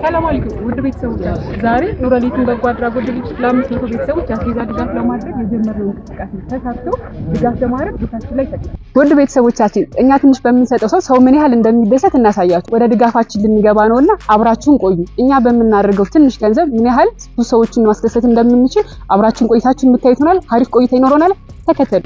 ሰላም አለይኩም ውድ ቤተሰቦቻችን፣ ዛሬ ኑረሌትን በጎ አድራጎት ድርጅት ለ500 ቤተሰቦች የአስቤዛ ድጋፍ ለማድረግ የጀመርነው እንቅስቃሴ ተሳክቶ ድጋፍ ለማድረግ ቤታችን ላይ ተገኝተናል። ውድ ቤተሰቦቻችን፣ እኛ ትንሽ በምንሰጠው ሰው ሰው ምን ያህል እንደሚደሰት እናሳያችሁ። ወደ ድጋፋችን ልንገባ ነውና አብራችሁን ቆዩ። እኛ በምናደርገው ትንሽ ገንዘብ ምን ያህል ብዙ ሰዎችን ማስደሰት እንደምንችል አብራችሁን ቆይታችሁ የምታዩት ይሆናል። አሪፍ ቆይታ ይኖረናል። ተከተሉ።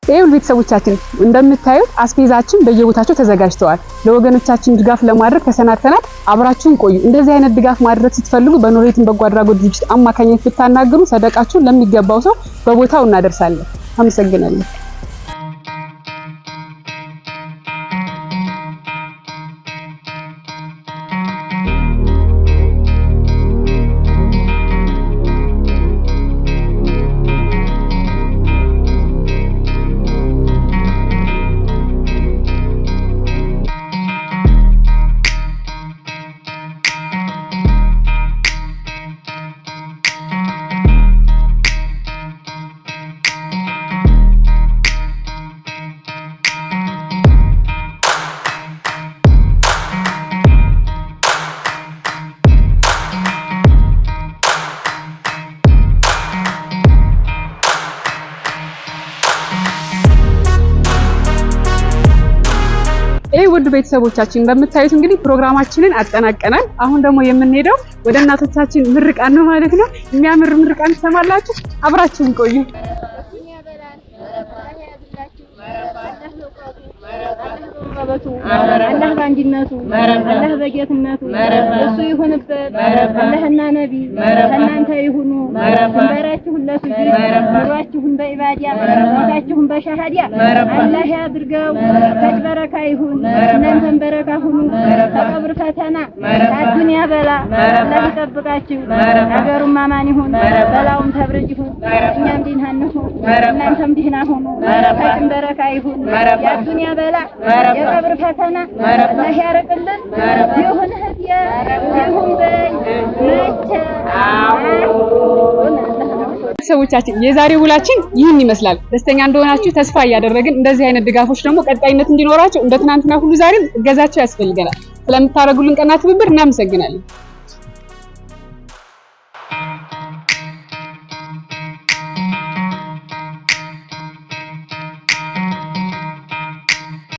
ይህ ቤተሰቦቻችን፣ እንደምታዩት አስቤዛችን በየቦታቸው ተዘጋጅተዋል። ለወገኖቻችን ድጋፍ ለማድረግ ተሰናድተናል። አብራችሁን ቆዩ። እንደዚህ አይነት ድጋፍ ማድረግ ስትፈልጉ በኑረሌትን በጎ አድራጎት ድርጅት አማካኝነት ብታናግሩ ሰደቃችሁን ለሚገባው ሰው በቦታው እናደርሳለን። አመሰግናለሁ። ይህ ውድ ቤተሰቦቻችን፣ እንደምታዩት እንግዲህ ፕሮግራማችንን አጠናቀናል። አሁን ደግሞ የምንሄደው ወደ እናቶቻችን ምርቃን ነው ማለት ነው። የሚያምር ምርቃን ትሰማላችሁ። አብራችሁን ቆዩ። አላህ በአንድነቱ፣ አላህ በጌትነቱ እሱ ይሁንበት። አላህና ነቢ ከእናንተ ይሁኑ። ድንበራችሁን ለሱጁድ፣ ኑሯችሁን በኢባዳ፣ ሞታችሁን በሻሃዳ አላህ ያድርገው። ሰጭ በረካ ይሁን፣ እናንተም በረካ ሁኑ። ከቀብር ፈተና፣ ከአዱንያ በላ አላህ ይጠብቃችሁ። ሀገሩም አማን ይሁን፣ በላውም ተብርጅ ይሁን። እኛም ደህና እንሁን፣ እናንተም ደህና ሁኑ። ሰጭም በረካ ይሁን። የአዱንያ በላ፣ የቀብር ፈተና አላህ ያርቅልን። ይሁን እህቴ፣ ይሁን በይ መቼ ቤተሰቦቻችን፣ የዛሬ ውላችን ይህን ይመስላል። ደስተኛ እንደሆናችሁ ተስፋ እያደረግን እንደዚህ አይነት ድጋፎች ደግሞ ቀጣይነት እንዲኖራቸው እንደ ትናንትና ሁሉ ዛሬም እገዛቸው ያስፈልገናል። ስለምታደርጉልን ቀና ትብብር እናመሰግናለን።